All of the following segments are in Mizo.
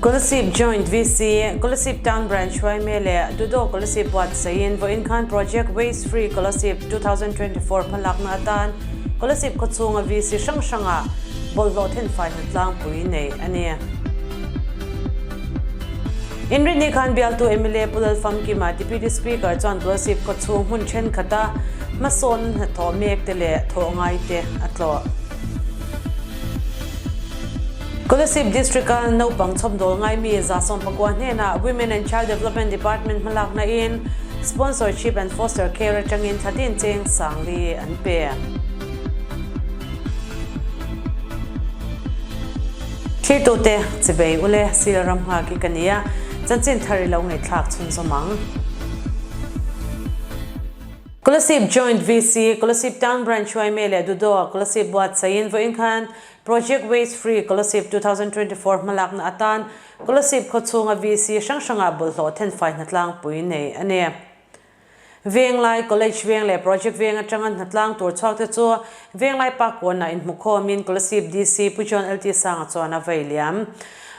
Kolasib Joint VC, Kolasib Town Branch yma leh Dudo Kolasib buatsaihin vawiin khan Project Waste Free Kolasib 2024 hmalakna atan Kolasib khawchhunga VC hrang hrangah bawlhhlawh thenfai hna tlangpui nei a ni. Inrinni khan bialtu mla Pu Lalfamkima, Deputy Speaker chuan Kolasib khawchhung hmun thenkhat-a hmasawn hnathawh mek te leh thawh ngai te a tlawh. Kolasib District-a naupang chhawmdawl ngaimi 119 hnenah Women and Child Development Department hmalakna in Sponsorship and Foster Care atangin thlatin cheng sangli an pe. Thirtute chibei ule sil ram nghak hi ka ni a, chanchin thar i lo ngaihthlak chhunzawm ang. Kolasib Joint VC, Kolasib Town Branch yma leh Dudo Kolasib buatsaihin vawiin khan Project Waste Free Kolasib 2024 hmalakna atan Kolasib khawchhunga VC hrang hrangah bawlhhlawh thenfai hnatlangpui nei a ni. Venglai College veng leh Project veng atanga hnatlang tur chhuak te chu Venglai Park kawnah inhmukhawmin Kolasib DC Pu John LT Sanga chuan a vei liam.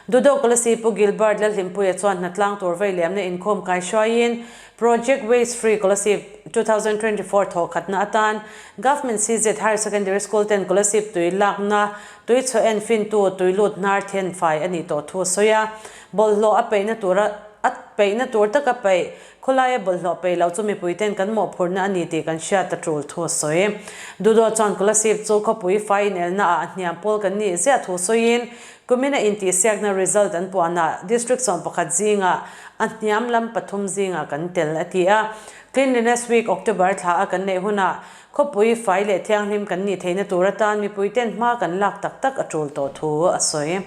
Dudo Kolasib Pu Gilbert Lalhlimpuia chuan hnatlang tur vei liamna inkhawm kai hruaiin Project Waste Free Kolasib 2024 thawhkhatna atan Government CZ Higher Secondary School ten Kolasib tui lakna tui chhuah en fintu tui lut hnar then fai a nih tawh thu a sawi a. Bawlhhlawh a peihna tura a peihna tur taka peih Khawlaia bawlhhlawh peih loh chu mipuiten kan mawhphurhna a ni tih kan hriat a tul thu a sawi. Dudo chuan Kolasib chu khawpui fai inelna ah a hniam pawl kan nih ziah thu sawiin kumina intihsiakna result an puanah District 11 zingah a hniam lam pathum zingah kan tel a ti a. Cleanliness Week October thla a kan neih hunah khawpui fai leh thianghlim kan nih theihna tur atan mipuiten hma kan lak tak tak a tul tawh thu a sawi.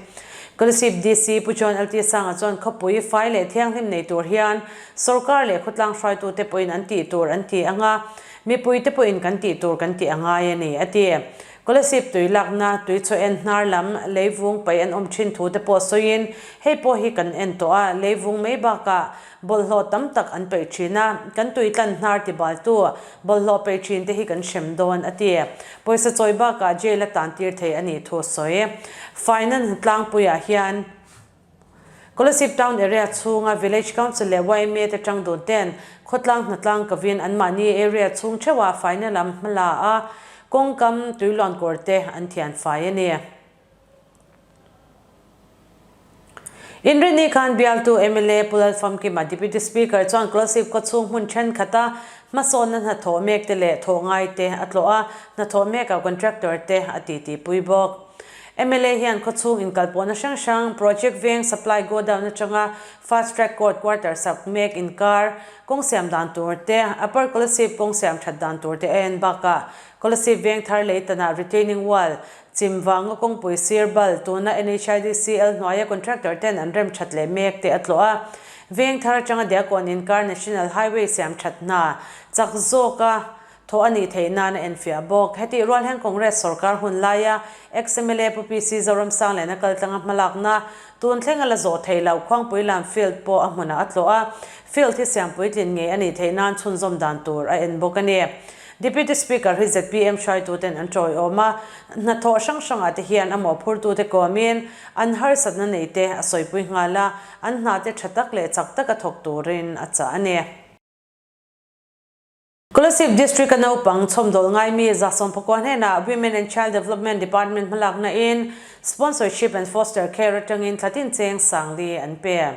Kolasib DC Pu John LT Sanga chuan khawpui fai leh thianghlim nei tur hian sorkar leh khawtlang hruaitute pawhin an tih tur an ti ang a, mipuite pawhin kan tih tur kan tih a ngai a ni, a ti. Kolasib tui lakna, tui chaw en hnar lam, leivung paih an awm thin thu te pawh sawiin hei pawh hi kan en tawh a, leivung mai bakah bawlhhlawh tam tak an peih thin a, kan tui tlan hnar ti baltu bawlhhlawh peih thin te hi kan hrem dawn, a ti. Pawisa chawi bakah jail a tan tir thei a nih thu a sawi. Finance tlangpuiah hian Kolasib Town area chhunga Village Council leh yma te tang dun ten khawtlang hnatlang kovin anmahni area chhung theuhah faina lam hmala a kawngkam tuiluan kawr te an thian fai a ni. Inrinni khan bialtu mla Pu Lalfamkima Deputy Speaker chuan Kolasib khawchhung hmun thenkhat a hmasawnna hnathawh mek te leh thawh ngai te a tlawh a, hnathawh mekah contractor te a titi pui bawk. Mla hian khawchhung inkalpawhna hrang hrang, project veng supply godown atanga fast track court quarter sak mek inkar, kawng siam dan tur te, Upper Kolasib kawng siam that dan tur te a en bakah Kolasib veng thar leitanah retaining wall chim vanga kawngpui sir bal tuna NHIDCL hnuaia contractor ten an rem that leh mek te a tlawh a. Veng thar atanga Diakon inkar National Highway siam that hna chak zawka Thaw a nih theih nan a enfiah bawk. Hetih rual hian Congress sorkar hun laia ex-MLA Pu PC Zoramsang lehna kaltlanga hmalakna tun thleng a la zawh theih loh Khuangpui lam field pawh a hmunah a tlawh a, field hi siampui tlin ngei a nih theih nan chhunzawm dan tur a en bawk a ni. Deputy Speaker hi zpm hruaituten an tawiawm a, hnathawh hrang hrangah te hian a mawhphurtute kawmin an harsatna neite a sawipui nghal a, an hnate tha tak leh chak taka thawk turin a chah a ni. Kolasib District a naupang chhawmdawl ngaimi 119 hnenah Women and Child Development Department hmalakna in Sponsorship and Foster Care atangin thlatin cheng sangli an pe.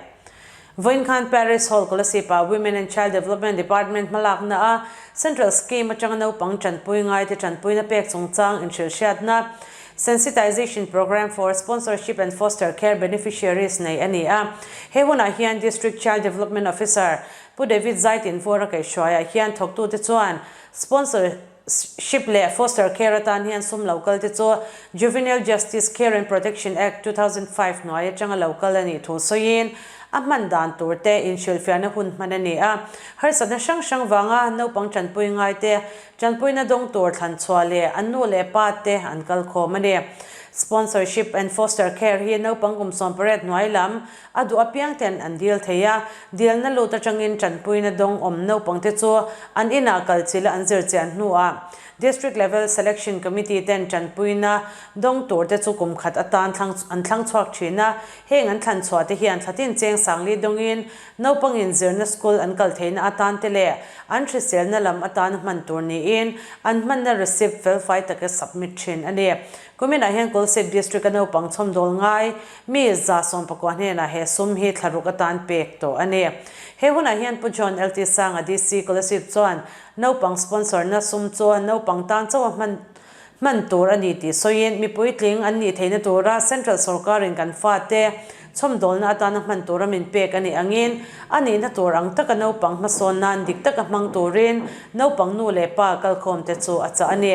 Vawiin khan Paris Hall Kolasib ah Women and Child Development Department hmalakna a Central Scheme atanga naupang tanpui ngaite tanpuina pek chungchang inhrilhhriatna Sensitization Programme for Sponsorship and Foster Care Beneficiaries nei a ni a. He hunah hian District Child Development Officer Pu David Zaitin Vawra kaihhruaiah hian thawktute chuan sponsorship leh foster care atan hian sum lo kal te chu Juvenile Justice Care and Protection Act 2005 hnuai atanga lo kal a nih thu sawiin a hman dan tur te inhrilhfiahna hun hman a ni a. Harsatna hrang hrang vanga naupang tanpui ngai te tanpuina dawng tur thlan chhuah leh an nu leh pa te an kal khawm a ni. Sponsorship and foster care hi naupang kum 18 hnuai lam A duh apiang ten an dil thei a, dilna lut atangin tanpuina dawng awm naupangte chu an inah kal chila an zir chian hnuah District Level Selection Committee ten tanpuina dawng tur te chu kum khat atan thlang an thlang chhuak thin a, heng an thlan chhuah te hian thlatin cheng sangli dawngin naupangin zirna school an kal theihna atan te leh an hriselna lam atan hman tur niin an hmanna receipt felfai taka submit thin a ni. Kuminah hian Kolasib District a naupang chhawmdawl ngai mi 119 hnenah he sum hi thlaruk atan pek tawh a ni. He hunah hian Pu John LT Sanga DC Kolasib chuan Naupang sponsor na sum chu naupang tan chauh a hman hman tur a ni tih sawiin mipui tling an nih theihna tura Central sawrkarin kan fate chhawmdawlna atana hman tura min pek a nih angin a nihna tur ang taka naupang hmasawn nan dik taka hmang turin naupang nu leh pa kalkhawmte chu a chah a ni.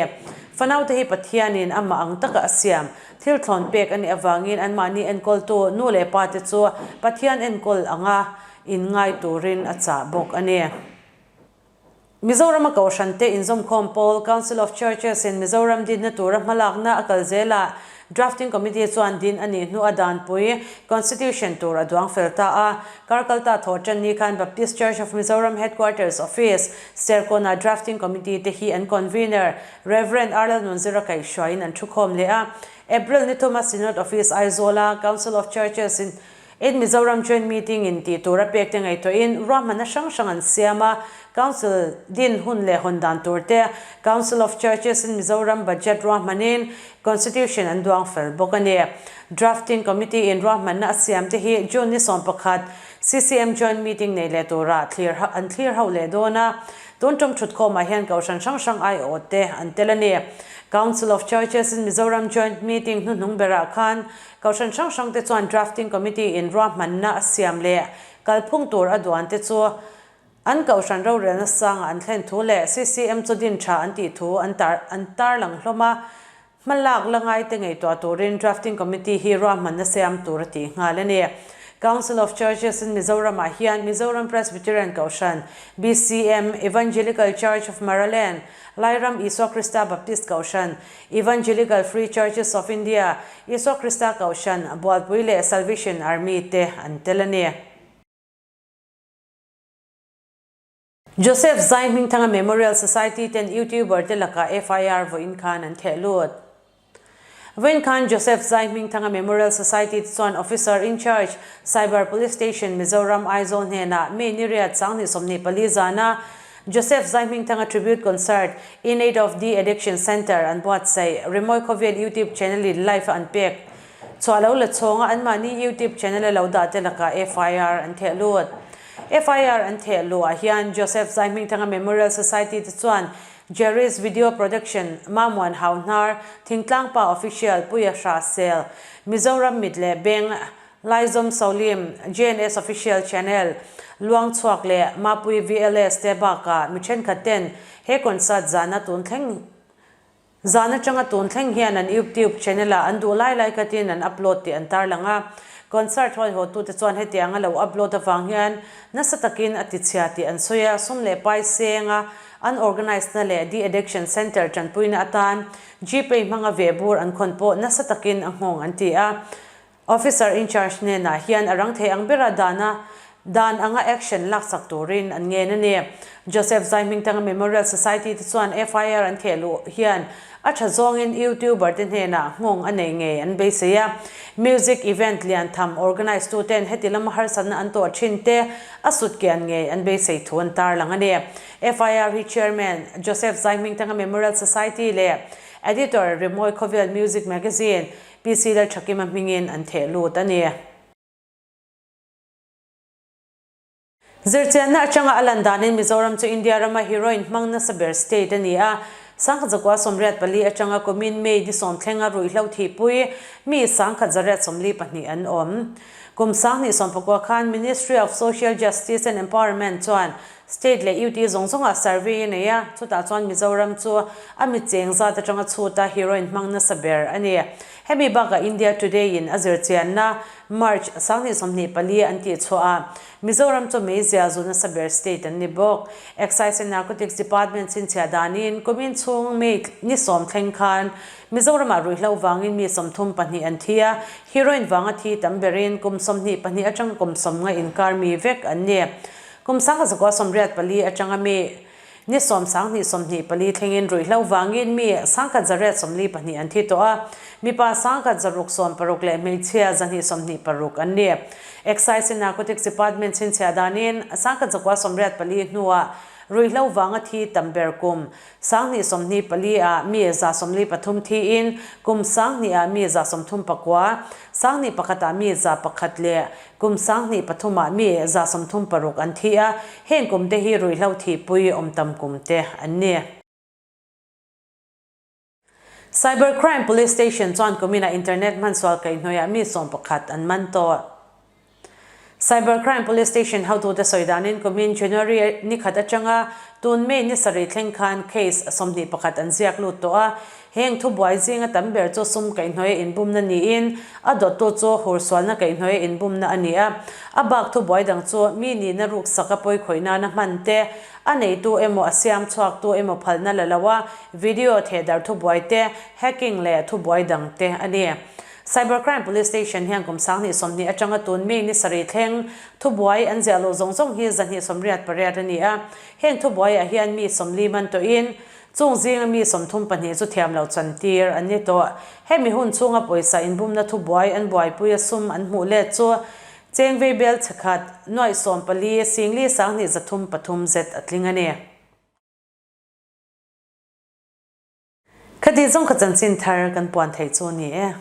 Fanaute hi Pathianin amah ang taka a siam thil thlawn pek a nih avangin anmahni enkawltu nu leh pate chu Pathian enkawl anga inngai turin a chah bawk a ni. Mizorama Kohhrante inzawmkhawm pawl Council of Churches in Mizoram dinna tura hmalakna a kal zelah Drafting Committee chuan din a nih hnu a danpui Constitution tur a duang fel ta a. Karkalta thawhṭan ni khan Baptist Church of Mizoram Headquarters Office, Serkawnah Drafting Committee te hi an Convener Rev. R Lalnunzira kaihhruaiin an thukhawm leh a. April ni thuma Synod Office Aizawla Council of Churches in In Mizoram Joint Meeting in tih tur a pek te ngaihtuahin ruahmanna hrang hrang an siam a, Council din hun leh hawn dan tur te, Council of Churches in Mizoram Budget ruahmanin Constitution an duang fel bawk a ni. Drafting Committee in ruahmanna a siam te hi June ni 11 CCM Joint Meeting nei leh tura thlir an thlir ho leh dawn a, tun tum thutkhawmah hian kohhran hrang hrang aiawh te an tel a ni. Council of Churches in Mizoram Joint Meeting hnuhnung berah khan Kohhran hrang hrang te chuan Drafting Committee in ruahmanna a siam leh kalphung tur a duan te chu an kohhran rorelna sanga an thlen thu leh CCM chu din tha an tih thu an tar an tarlang hlawm a, hmalak la ngai te ngaihtuah turin Drafting Committee hi ruahmanna siam tur a tih nghal a ni. Council of Churches in Mizoram ah hian Mizoram Presbyterian Kohhran, BCM, Evangelical Church of Maraland, Lairam Isua Krista Baptist Kohhran, Evangelical Free Churches of India, Isua Krista Kohhran, Bualpui leh Salvation Army te an tel a ni. Joseph Zai Hmingthanga Memorial Society ten YouTuber te lakah FIR vawiin khan an theh lut. Vawiin khan Joseph Zai Hmingthanga Memorial Society te chuan Officer in Charge, Cyber Police Station, Mizoram, Aizawl hnenah May ni riat 2024 zana Joseph Zaihmingthanga Tribute Concert, In Aid of De-Addiction Centre an buatsaih, Rimawi Khawvel YouTube channel in live a an pek chhuah lo la chhawng a, anmahni YouTube channel a lo dah te lakah FIR an theh lut. FIR an theh luh ah hian Joseph Zaihmingthanga Memorial Society te chuan Jerry's Video Production, Mamuan Hauhnar, Thingtlangpa Official, Puia Hrahsel, Mizoram Mit leh Beng, Laizawm Solim, JNS Official Channel, Luangchhuak leh Mapui VLS te bakah mi thenkhat ten he concert zana tun thleng zan atanga tun thleng hian an YouTube channel ah an duh lai lai khatin an upload tih an tarlang a. Concert huaihawhtute chuan hetiang a lo upload avang hian nasa takin a tichhia tih an sawi a, sum leh pai senga an organise na leh de-addiction centre tanpuina atan Gpay hmanga vehbur an khawn pawh nasa takin a nghawng an ti a. Officer in charge hnenah hian a rang thei ang bera dana dan anga action laksak turin an ngen a ni. Joseph Zaihmingthanga Memorial Society te chuan FIR an theh luh hian a tha zawngin YouTuber te hnenah nghawng a nei ngei an beisei a. Music event lian tham organise tu ten heti lama harsatna an tawh thin te a sut kian ngei an beisei thu an tarlang a ni. FIR hi Chairman Joseph Zaihmingthanga Memorial Society leh Editor Rimawi Khawvel Music Magazine PC Lalthakima hmingin an theh lut a ni. Zirchianna atanga a lan danin Mizoram chu India rama heroin hmang nasa ber state a ni a. 1984 atanga kumin May ni sawm thlenga ruihhlo thihpui mi 1142 an awm. Kum 2019 khan Ministry of Social Justice and Empowerment chuan State leh UT zawng zawngah survey a nei a, chutah chuan Mizoram chu a mi cheng zat atanga chhuta heroin hmang nasa ber a ni. Hemi bakah India Today in a zirchianna March 2024 an tih chhuah a, Mizoram chu meizia zu nasa ber state an ni bawk. Excise and Narcotics Department chhinchhiah danin kumin chhung May ni sawm thleng khan Mizoramah ruihhlo vangin mi 32 an thi a, heroin vanga thi tam berin kum 22 atanga kum 50 inkar mi vek an ni. Kum 1984 atanga mi. Ni 10 24 thlengin ruihhlo vangin mi 1142 an thi tawh a, mipa 1660 leh hmeichhia 226 an ni. Excise and Narcotics Department chhinchhiah danin 1984 hnuah ruihhlo vanga thi tam ber kum 2024 ah mi 143 thiin kum 20 ah mi 39, 21 ah mi 100 leh Kum 23 ah mi 36 an thi a, heng kum te hi ruihhlo thihpui awm tam kum te an ni. Cyber Crime Police Station chuan kuminah internet hmansual kaihhnawihah mi 11 an man tawh. Cyber Crime Police Station hotute sawi danin kumin January ni khat atanga tun May ni sarih thleng khan case 21 an ziak lut tawh a, Heng thubuai zinga tam ber chu sum kaihhnawia inbumna niin, a dawttu chu hursualna kaihhnawia inbumna a ni a. A bak thubuai dang chu mi nihna ruksak a pawikhawih nana hman te, a neitu emaw a siam chhuaktu emaw phalna la lo a, video thehdarh thubuai te, hacking leh thubuai dang te a ni. Cybercrime Police Station hian kum 2020 atanga tun mi ni sarih thleng thubuai an ziah luh zawng zawng hi 288 a ni a. Heng thubuaiah hian mi 40 man tawhin Chung zinga mi 34 chu thiam lo chantir an ni tawh. Hemi hun chhunga pawisa inbumna thubuai an buaipui a sum an hmuh let chu cheng vei bel chhekhat nuaih 14 singli 2 3 3 zet a tling a ni. Khati zawng kha chanchin thar kan puan theih chu a ni e.